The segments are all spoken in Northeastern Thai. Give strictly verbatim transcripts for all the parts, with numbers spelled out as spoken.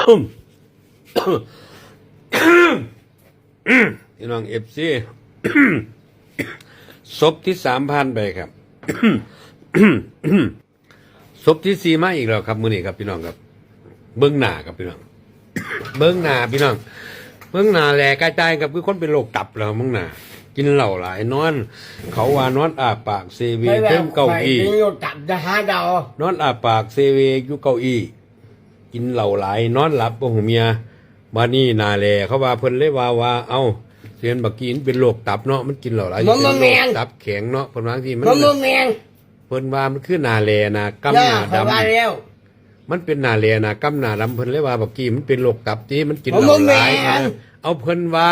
อืม พี่น้องเอฟซี ศพที่สามผ่านไปครับ ศพที่สี่มาอีกแล้วครับ มื้อนี้ครับพี่น้องครับ เบิ่งหน้าครับพี่น้อง เบิ่งหน้าพี่น้อง เบิ่งหน้าแหล่กายตายครับ คือคนเป็นโรคตับแล้วเบิ่งหน้า กินเหล้าหลายนอน เขาว่านอนอ้าปากเซเว ไปแล้ว เทิงเก้าอี้ ไปเป็นโรคตับจะหาเดา นอนอ้าปากเซเวอยู่เก้าอี้ กินเหล้าหลายนอนหลับบ่ฮู้เมีย บาดนี้หน้าแหล่เขาว่าเพิ่นเลยว่า ว่า เอ้า เสียนบักกี้มันเป็นโรคตับเนาะ มันกินเหล้าหลาย มันบ่แม่น เป็นโรคตับแข็งเนาะ เพิ่นว่าจั่งซี้ มัน มันบ่แม่น เพิ่นว่ามันคือหน้าแหล่หน้ากำหน้าดำ ย่า ข้อยว่าแล้ว มันเป็นหน้าแหล่หน้ากำหน้าดำ เพิ่นเลยว่าบักกี้มันเป็นโรคตับติ มันกินเหล้าหลาย มันบ่แม่น นะ เอาเพิ่นว่า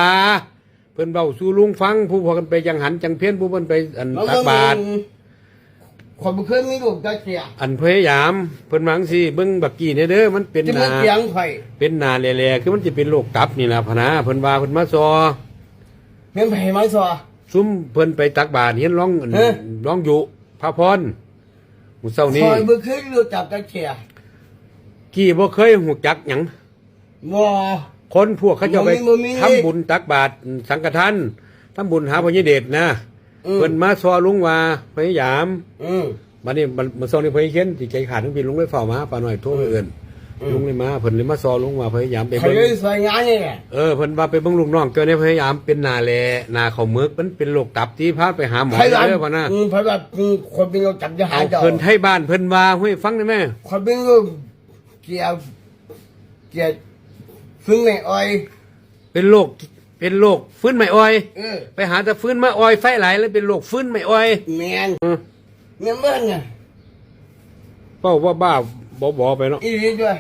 เพิ่นเว้าสู่ลุงฟัง ผู้พากันไปจังหันจังเพี้ยน ผู้เพิ่นไปอัน มันบ่ ตักบาตร แม่น ข้อยบ่เคยมีลูกจักเทื่อ อันพยายาม เพิ่นว่าจั่งซี้ เบิ่งบักกี้แหน่เด้อ มันเป็น จะ ห มา น้า เถียงข้อย เป็นหน้าแหล่ๆ คือมันสิเป็นโรคตับนี่ล่ะพะนะ เพิ่นว่าเพิ่นมาซอ แม่นไผมาซอ ซุมเพิ่นไปตักบาตรเฮียนหลวง เอ้อ หลวงอยู่พระพร มื้อเช้านี้ ข้อยบ่เคยรู้จักจักเทื่อ กี้บ่เคยฮู้จักหยัง บ่ คนพวกเขาเจ้าไป บ่มี บ่มี ทำบุญตักบาตรสังฆทาน ทำบุญหาพระยเดชนะ อืม เพิ่นมาซอลุงว่าพยายาม อืม บัดนี้มัน มันซอนี่พระเขียนสิใจขาดทั้งปี ลุงเลยฟ้าวมา ป้าน้อยโทรไปเอิ้น อืม ลุงเลยมา เพิ่นเลยมาซอลุงว่าพยายามไป เขา เบิ่ง เลยซอยงานนี่แหละ เออ เพิ่นว่าไปเบิ่งลูกน้องเจ้าเนี่ยพยายามเป็นหน้าแหล่หน้าข้าวหมึก มันเป็นโรคตับที่พาไปหาหมอ ไผว่า เด้อพะนะ อืม ไผว่า อืม คนเป็นโรคตับจะหา เอา เจ้า เพิ่นไทบ้านเพิ่นว่า ห้วยฟังได้ไหม คนเป็นโรค เกี่ยว เกี่ยว ฟื้นไม่อ่อย เป็นโรค เป็นโรคฟื้นไม่อ่อย เออ ไปหาแต่ฟื้นมาอ่อยไฟไหลแล้วเป็นโรคฟื้นไม่อ่อย แม่น เออ แม่นเบิ่งน่ะ เว้าบ้าๆบอๆไปเนาะ อีหลีตัว